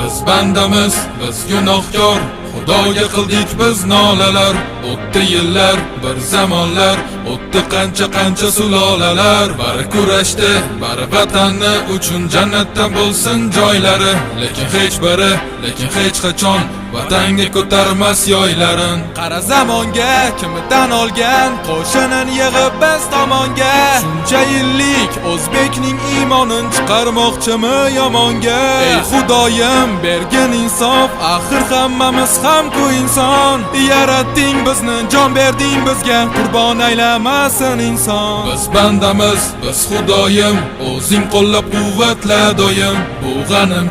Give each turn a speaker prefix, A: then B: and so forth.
A: Biz bandamiz, biz gunohkor, Xudoga qildik biz nolalar. O'tdi yillar, bir zamonlar, o'tdi qancha qancha sulolalar. Bari kurashdi, bari vatanni uchun, jannatda bo'lsin joylari. Lekin hech biri, lekin hech qachon vatanga ko'tarmas yoylarin.
B: Qara zamonga, kimi tan olgan, qo'shinin yig'ib biz tomonga. Shuncha yillik o'zbekning iymonin chiqarmoqchimi yomonga? Ey Xudoyim, bergin insof, axir hammamiz ham-ku inson. Yaratding bizni, jon berding bizga, qurbon aylamasin inson.
A: Biz bandamiz, biz, Xudoyim, o'zing qo'llab quvvatla doim. Bu g'anim